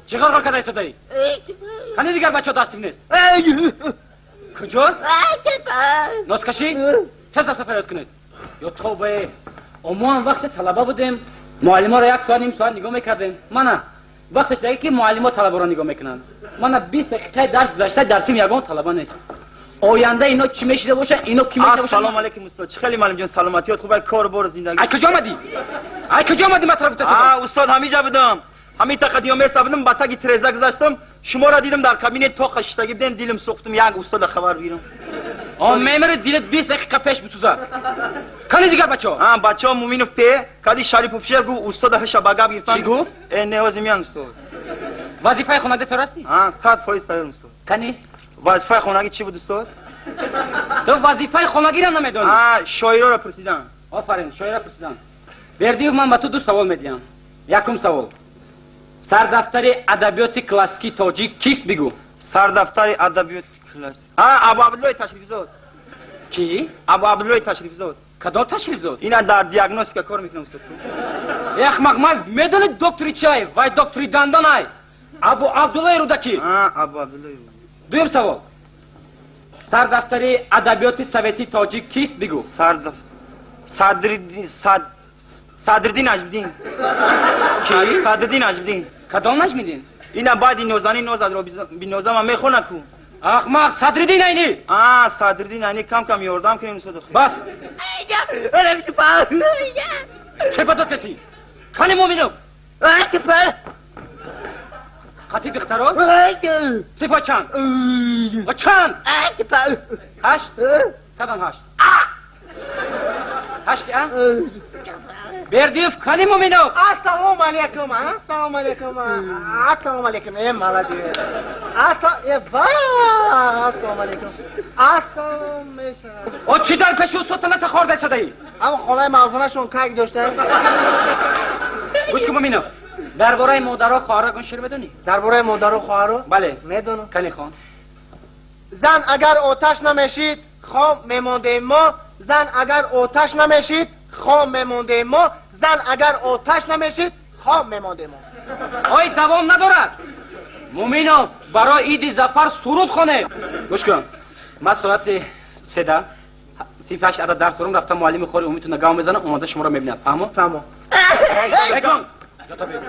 Чӣ ғарғар карда истодаӣ? Кани дигар бачаҳо дар синф нест? Куҷо? Носкашӣ? Тез рафта фарёд кунед. Ё тавбае, мо ҳам вақте талаба будем, муаллиморо як соат, ним соат нигоҳ мекардем. Мана вақташ даги ки муаллимо талабаро нигоҳ мекунанд. Мана 20 дақиқаи дарс гузашта, дар синф ягон талаба нест. Оянда ино чӣ мешида бошад, ино кӣ мешида бошад? Ассалому алайкум, устод. Чӣ хеле, муаллим ҷон, саломатиёт хуб, кор бор, зиндагӣ? Ай, куҷо омадӣ? Ай, куҷо омадӣ? Ман тараф. А, устод, ҳамиҷа будам. Ҳамин тақа диёместа будам, ба таги треза гузаштам, шуморо дидам, дар кабинет тоқа шиштагӣ будем, дилам сӯхтум, як устода хабар бигирам. Он мемири, дилат 20 дақиқа пеш бисӯзад. Кани дигар бачаҳо? А, бачаҳо, Муминов пе кади Шарипов ше гуфт, устода ҳаша ба гап гирифтан. Чӣ гуфт? Э, не, ҳозир меян, устод. Вазифаи хонагӣ тайёр ҳастӣ? А, 100% тайёр, устод. Кани? Вазифаи хонагӣ чӣ буд, устод? Ту вазифаи хонагиро намедонӣ? А, шоироро пурсидан. Офарин, шоира пурсидан. Бердиев, ман ба ту ду савол медиҳам. Якум савол: сардафтари адабиёти классикии тоҷик кист, бигӯ. Сардафтари адабиёти классик, а, Абу Абдуллои Ташрифзод. Кӣ? Абу Абдуллои Ташрифзод. Кадом Ташрифзод? Ина дар диагностика кор мекунам, устод. Ахмақ, ман медонӣ доктори чай, вай доктори дандонай. Абу Абдуллои Рӯдакӣ. А, Абу Абдуллои. Дуюм савол: сардафтари адабиёти советии тоҷик кист, бигӯ. Сардафтар Садриддин, Садриддин Наҷмиддин. Кӣ? Садриддин Наҷмиддин. Кадом Наҷмиддин? Ина баъди Нозанин нозадро бинозама мехона ку. Ахмақ, Садриддин Айнӣ. А, Садриддин Айнӣ. Кам кам ёрдам кунем, устод. Бас, чӣ ба дод касӣ? Кани Муминов? Қати духтаро сифо чанд ва чанд? Ҳашт. Кадом ҳашт? Ҳашти а Бердиев. Кани Муминов? Ассалому алейкум, ассалому алейкум, ассалому алейкум. Э, молодец. Э, ва, ассалому алейкум. Ассалом мешавад. О, чӣ дар пеши устод лата хӯрда истодаӣ? Ама холаи мавзунашон как дошта. Гӯш кун, Муминов, дар бораи модаро, хоҳаро ягон шеър медонӣ? Дар бораи модару хоҳаро? Бале. Медонам. Кани, хон. Зан агар оташ намешид, хом мемондем мо. Зан агар оташ намешид, хом мемондем мо. Зан агар оташ намешид, хом мемондем мо. Ой, давом надорад. Муминов, барои Иди Зафар суруд хонед. Гӯш кун, ман соати седа синфи ҳашт адад дарс дорам, рафта муаллими хори умитона гав мезанам, омода шуморо мебинад. Фаҳмо? Фаҳмо. Бекон. Ҷото бес.